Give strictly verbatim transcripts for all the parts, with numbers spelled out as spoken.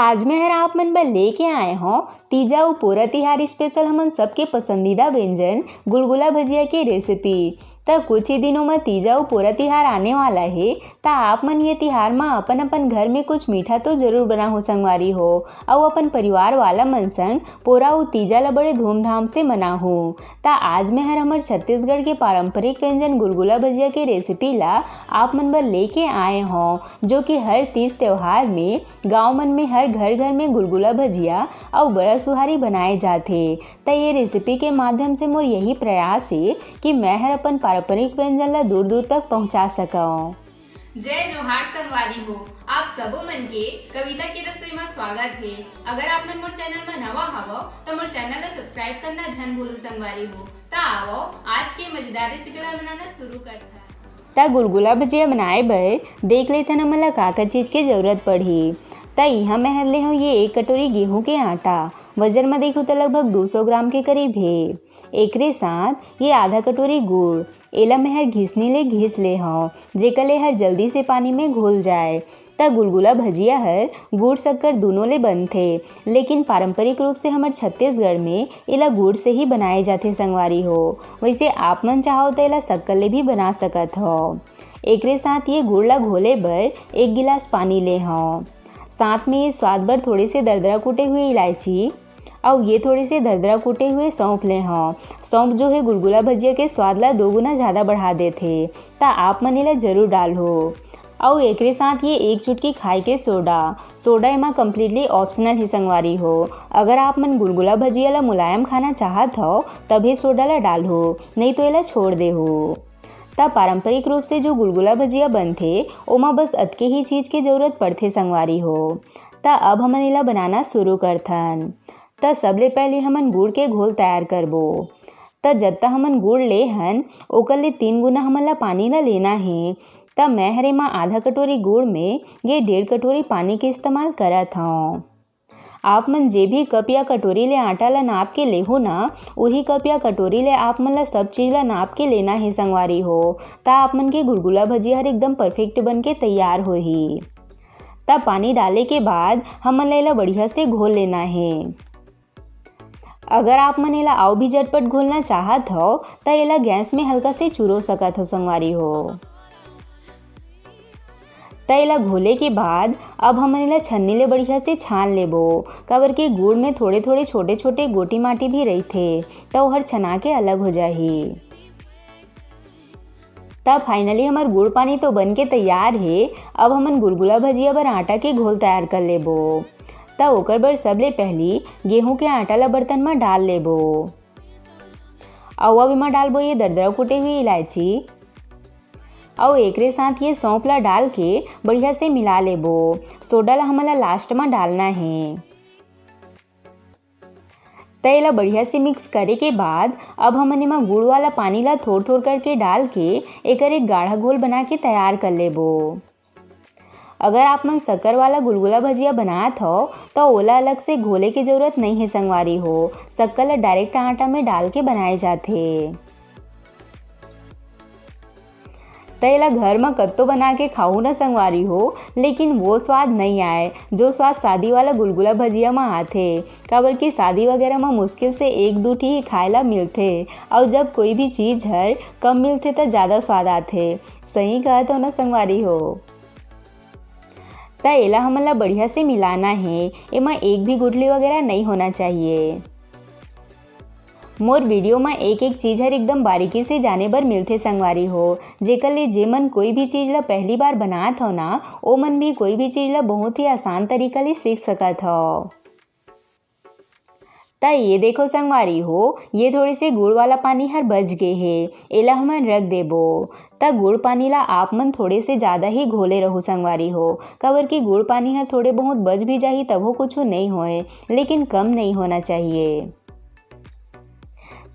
आज मैं हर आप मन बर लेके आए हौं तीजा अउ पोरा तिहार स्पेशल हमन सबके पसंदीदा व्यंजन गुलगुला भजिया के रेसिपी। त कुछ ही दिनों म तीजा अउ पोरा तिहार आने वाला हे, त आप मन ये तिहार म अपन-अपन घर में कुछ मीठा तो जरूर बनाहू संगवारी हो, अउ अपन परिवार वाला मन संग पोरा अउ तीजा ल बड़े धूमधाम से मनाहू। त आज मैं हर हमर छत्तीसगढ़ के पारंपरिक व्यंजन गुलगुला भजिया के रेसिपी ला आप मन बर लेके आए हौं, जो कि हर तीज त्योहार में गांव मन में हर घर-घर में गुलगुला भजिया अउ बड़ा सुहारी बनाए जाथे। त ये रेसिपी के माध्यम से मोर यही प्रयास हे कि मैं हर अपन पारंपरिक व्यंजन ला दूर-दूर तक पहुंचा सकंव। जय जोहार संगवारी हो, आप सबो मन के कविता के रसोई म स्वागत हे। अगर आप मन मोर चैनल म नवा हवव, त मोर चैनल ला सब्सक्राइब करना झन भूलू संगवारी हो। त आवव, आज के मजेदार रेसिपी ला बनाना शुरू करथन। त गुलगुला भजिया बनाए बर देख लेथन हमन ला का-का चीज के जरूरत पड़ही। त इहाँ मैं हर ले हौं ये एक कटोरी गेहूं के आटा, वजन म देखहू त लगभग दू सौ ग्राम के करीब हे। एकरे साथ ये आधा कटोरी गुड़, एला मैं हर घिसनी ले घिस ले हौं, जेकर ले हर जल्दी से पानी में घुल जाए। त गुलगुला भजिया हर गुड़ शक्कर दूनों ले बनथे, लेकिन पारंपरिक रूप से हमर छत्तीसगढ़ में एला गुड़ से ही बनाए जाथे संगवारी हो। वैसे आप मन चाहो त एला शक्कर ले भी बना सकत हव। एकरे साथ ये गुड़ ला घोले बर एक गिलास पानी ले हौं। साथ में ये स्वाद बर थोड़े से दरदरा कूटे हुए इलायची अउ ये थोड़े से दरदरा कूटे हुए सौंफ ले हौं। सौंफ जो है गुलगुला भजिया के स्वाद ला दो गुना ज्यादा बढ़ा देथे, त आप मन एला जरूर डालहू। अउ एकरे साथ ये एक चुटकी खाए के सोडा। सोडा एमा completely optional हे संगवारी हो। अगर आप मन गुलगुला भजिया ला मुलायम खाना चाहत हव, तभे सोडा ला डालहू, नहीं तो एला छोड़ देहू। त पारंपरिक रूप से जो गुलगुला भजिया बनथे, ओमा बस अतके ही चीज के जरूरत पड़थे संगवारी हो। त अब हमन एला बनाना शुरू करथन। त सबले पहले हमन गुड़ के घोल तैयार करबो। त जत्ता हमन गुड़ ले हन, ओकर ले तीन गुना हमन ला पानी ला लेना हे। त मैं हर एमा आधा कटोरी गुड़ में ये डेढ़ कटोरी पानी के इस्तेमाल करत हौं। आप मन जे भी कप या कटोरी ले आटा ला नाप के लेहू ना, उही कप या कटोरी ले आप मन ला सब चीज ला नाप के लेना हे संगवारी हो, त आप मन के गुलगुला भजिया हर एकदम perfect बन के तैयार होही। त पानी डाले के बाद हमन ला एला बढ़िया से घोल लेना हे। अगर आप मन एला अउ भी झटपट घोलना चाहत हव, त एला गैस में हल्का से चुरो सकत हव संगवारी हो। त एला घोले के बाद अब हमन एला छन्नी ले बढ़िया से छान लेबो, काबर कि गुड़ में थोड़े-थोड़े छोटे-छोटे गोटी माटी भी रहिथे, त ओहर छना के अलग हो जाही। त finally हमर गुड़ पानी तो बन के तैयार हे। अब हमन गुलगुला भजिया बर आटा के घोल तैयार कर लेबो। त ओकर बर सबले पहली गेहूं के आटा ला बर्तन म डाल लेबो। अउ अब एमा डालबो ये दरदरा कूटे हुए इलायची। अउ एकरे साथ ये सौंफ ला डाल के बढ़िया से मिला लेबो। सोडा ला हमन ला last म डालना हे। त एला बढ़िया से mix करे के बाद अब हमन एमा गुड़ वाला पानी ला थोर-थोर करके डाल के एकर एक गाढ़ा घोल बना के तैयार कर लेबो। अगर आप मन शक्कर वाला गुलगुला भजिया बनात हव, त ओला अलग से घोले के जरूरत नइ हे संगवारी हो, शक्कर ला direct आटा में डाल के बनाए जाथे। त एला घर म कत्तो बना के खाहू न संगवारी हो, लेकिन वो स्वाद नइ आए, जो स्वाद शादी वाला गुलगुला भजिया म आथे। काबर कि शादी वगैरह म मुश्किल से एक दू ठी ही खाए ला मिलथे, अउ जब कोई भी चीज हर कम मिलथे, त ज्यादा स्वाद आथे। सही कहत हव न संगवारी हो। त एला हमन ला बढ़िया से मिलाना हे, एमा एक भी गुठली वगैरह नइ होना चाहिए। मोर video म एक-एक चीज हर एकदम बारीकी से जाने बर मिलथे संगवारी हो, जेकर ले जेमन कोई भी चीज ला पहली बार बनात हव ना, ओमन भी कोई भी चीज ला बहुत ही आसान तरीका ले सीख सकत हव। त ये देखो संगवारी हो, ये थोड़े से गुड़ वाला पानी हर बच गे हे, एला हमन रख देबो। त गुड़ पानी ला आप मन थोड़े से ज्यादा ही घोले रहू संगवारी हो, काबर कि गुड़ पानी हर थोड़े बहुत बच भी जाही तभो कुछू नइ होए, लेकिन कम नइ होना चाहिए।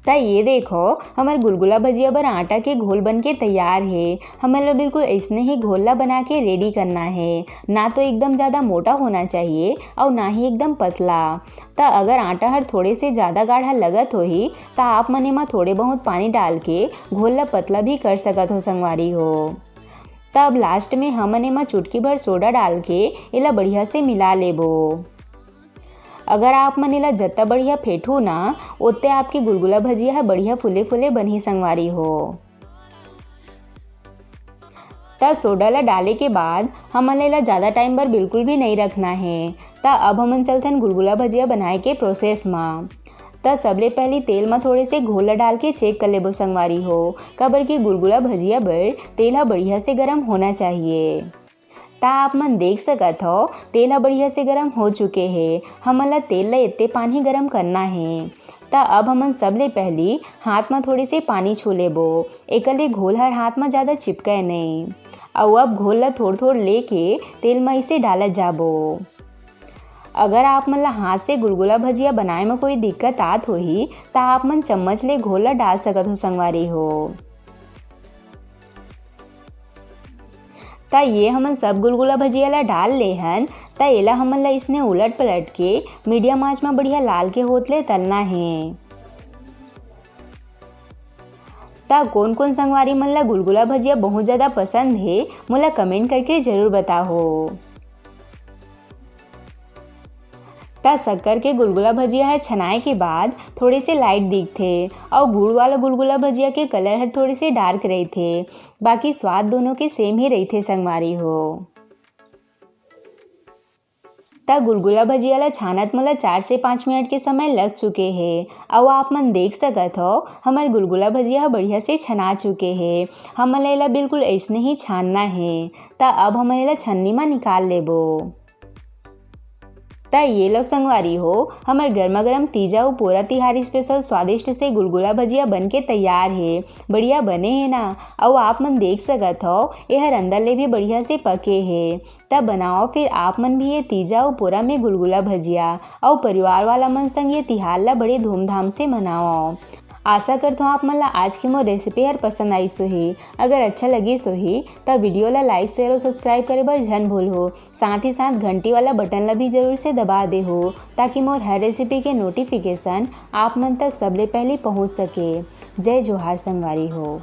त ये देखो, हमर गुलगुला भजिया बर आटा के घोल बन के तैयार हे। हमन ला बिल्कुल अइसने ही घोल ला बना के ready करना हे। ना तो एकदम ज्यादा मोटा होना चाहिए अउ ना ही एकदम पतला। त अगर आटा हर थोड़े से ज्यादा गाढ़ा लगत होही, त आप मन एमा थोड़े बहुत पानी डाल के घोल ला पतला भी कर सकत हो संगवारी हो। त अब last में हमन एमा चुटकी भर सोडा डाल के एला बढ़िया से मिला लेबो। अगर आप मन एला जत्ता बढ़िया फेंटहू ना, ओत्ते आपके गुलगुला भजिया ह बढ़िया फूले फूले बनही संगवारी हो। त सोडा ला डाले के बाद हमन ला एला ज़्यादा टाइम बर बिल्कुल भी नहीं रखना हे। त अब हमन चलथन गुलगुला भजिया बनाए के प्रोसेस म। त सबले पहली तेल म थोड़े से घोल ला डाल के चेक कर लेबो संगवारी हो, काबर कि गुलगुला भजिया बर तेल ह बढ़िया से गरम होना चाहिए। त आप मन देख सकत हव, तेल ह बढ़िया से गरम हो चुके हे। हमन ला तेल ला एत्ते पानी गरम करना हे। त अब हमन सबले पहली हाथ म थोड़े से पानी छू लेबो, एकर ले घोल हर हाथ म ज़्यादा चिपकय नहीं। अउ अब घोल ला थोड़ थोड़ लेके तेल म इसे डालत जाबो। अगर आप मन ला हाथ से गुलगुला भजिया बनाए म कोई दिक्कत आत होही, त आप मन चम्मच ले घोल ला डाल सकत हो संगवारी हो। त ये हमन सब गुलगुला भजिया ला डाल ले हन। त एला हमन ला इसने उलट पलट के मीडियम आंच म बढ़िया लाल के होत ले तलना हे। त कोन कोन संगवारी मन ला गुलगुला भजिया बहुत ज़्यादा पसंद हे, मोला कमेंट करके जरूर बताहो। त शक्कर के गुलगुला भजिया ह छनाए के बाद थोड़े से लाइट दिखथे, अउ गुड़ वाला गुलगुला भजिया के कलर हर थोड़े से डार्क रहिथे, बाकी स्वाद दोनों के सेम ही रहिथे संगवारी हो। त गुलगुला भजिया ला छानत मोला चार से पाँच मिनट के समय लग चुके हे। अउ आप मन देख सकत हो, हमर गुलगुला भजिया ह बढ़िया से छना चुके हे। हमन ला एला बिल्कुल अइसने ही छानना हे। त अब हमन एला छन्नी म निकाल लेबो। त ये लो संगवारी हो, हमर गरमा गरम तीजा अउ पोरा तिहार स्पेशल स्वादिष्ट से गुलगुला भजिया बन के तैयार हे। बढ़िया बने हे ना? अउ आप मन देख सकत हो, एहर अंदर ले भी बढ़िया से पके हे। त बनाओ फिर आप मन भी ये तीजा अउ पोरा में गुलगुला भजिया, अउ परिवार वाला मन संग ये तिहार ला बड़े धूमधाम से मनाओ। आशा करथों आप मन ला आज के मोर रेसिपी हर पसंद आइस होही। अगर अच्छा लगिस होही त वीडियो ला लाइक, शेयर अउ सब्सक्राइब करे बर झन भूलहू। साथ ही साथ घंटी वाला बटन ला भी जरूर से दबा देहू, ताकि मोर हर रेसिपी के नोटिफिकेशन आप मन तक सबले पहले पहुंच सके। जय जोहार संगवारी हो।